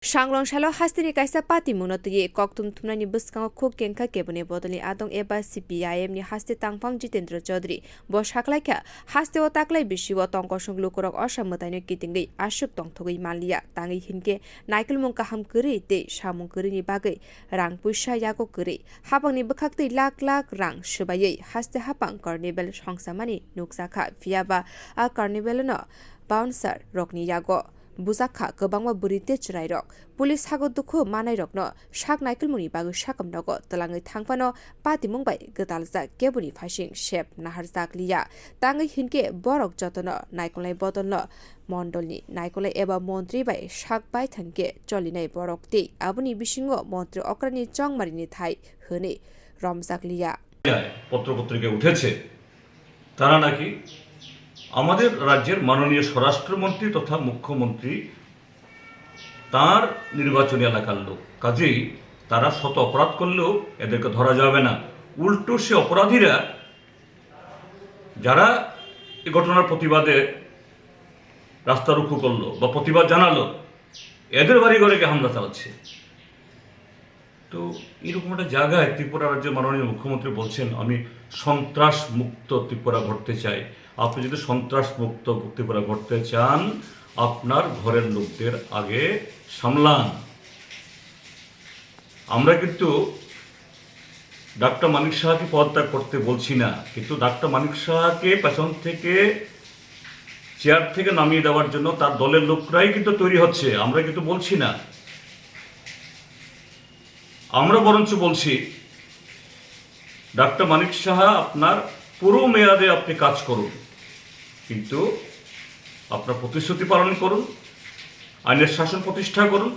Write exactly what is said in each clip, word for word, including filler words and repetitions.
Sanglong salo hasteni kaisa patimungno twiwi kokthum thumnani bwskango khuk kengkha keboni bodolni adong eba C P I M ni haste tangphang Jitendra Chaudhary. Bo saklaikha, hasteo taklai bisio tongkosong lukurok osa mwtaino kitingwi aswk tongthogwi manliya, tangwi hinkhe naikolmung kaham kwrwi tei samung kwrwini bagwi rang puisa yago kwrwi. Hapangni bwkhaktwi lakh lakh rang swbaiwi haste hapang carnival songsamani nukjakha, phiyaba a carnival-no bouncer rokni yago bujakha kwbangma bwrwi tei chwrairok. Police sago dukhu manairokno sak naikolmungni bagwi sakomnogo twlangwi thangphano patimung bai gwtaljak keboni phaising sep naharjakliya. Tangwi hinkhe borok jotono naikolnai bodolno mondolni naikolnai eba montri bai sak baithang khe cholinai borok tei aboni bisingo montri okrani chongmarini thai hwnwi romjakliya. পত্রপত্রিকায় উঠেছে, তারা নাকি আমাদের রাজ্যের মাননীয় স্বরাষ্ট্রমন্ত্রী তথা মুখ্যমন্ত্রী তার নির্বাচনী এলাকার লোক, কাজেই তারা শত অপরাধ করলেও এদেরকে ধরা যাবে না। উল্টো সে অপরাধীরা যারা এই ঘটনার প্রতিবাদে রাস্তা রুখু করলো বা প্রতিবাদ জানালো, এদের বাড়ি ঘরে গিয়ে হামলা চালাচ্ছে। তো এরকম একটা জায়গায় ত্রিপুরা রাজ্যের মাননীয় মুখ্যমন্ত্রী বলছেন, "আমি সন্ত্রাস মুক্ত ত্রিপুরা গড়তে চাই।" আপনি যদি সন্ত্রাস মুক্ত ত্রিপুরা গড়তে চান, আপনার ঘরের লোকদের আগে সামলান। আমরা কিন্তু ডাক্তার মানিক সাহাকে পদত্যাগ করতে বলছি না, কিন্তু ডাক্তার মানিক সাহাকে পেছন থেকে চেয়ার থেকে নামিয়ে দেওয়ার জন্য তার দলের লোকরাই কিন্তু তৈরি হচ্ছে, আমরা কিন্তু বলছি না। আমরা বরঞ্চ বলছি, ডাক্তার মানিক সাহা, আপনার পুরো মেয়াদে আপনি কাজ করুন, কিন্তু আপনার প্রতিশ্রুতি পালন করুন, আইনের শাসন প্রতিষ্ঠা করুন।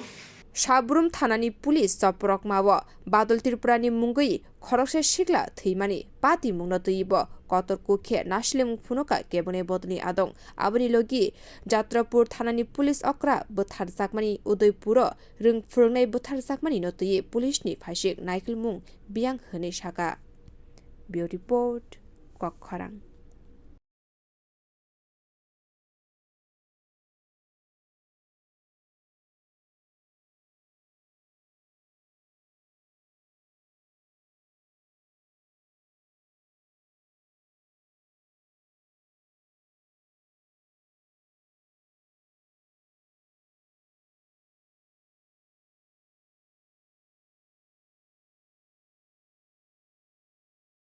Sabrum thanani police chopropokmao Badal Tripurani mungwi khoroksa sikla thwimani patimungno twiwi bo kotor kuk khe nasilimung phunuka keboni bodolni adong. Aboni logi Jatrapur thanani police okra bwtharjakmani Udaipuro rwng phwrwngnai bwtharjakmani no twiwi police ni phaisik naikolmung biyang hwnwi saka. Bureau Report, Kokkhorang.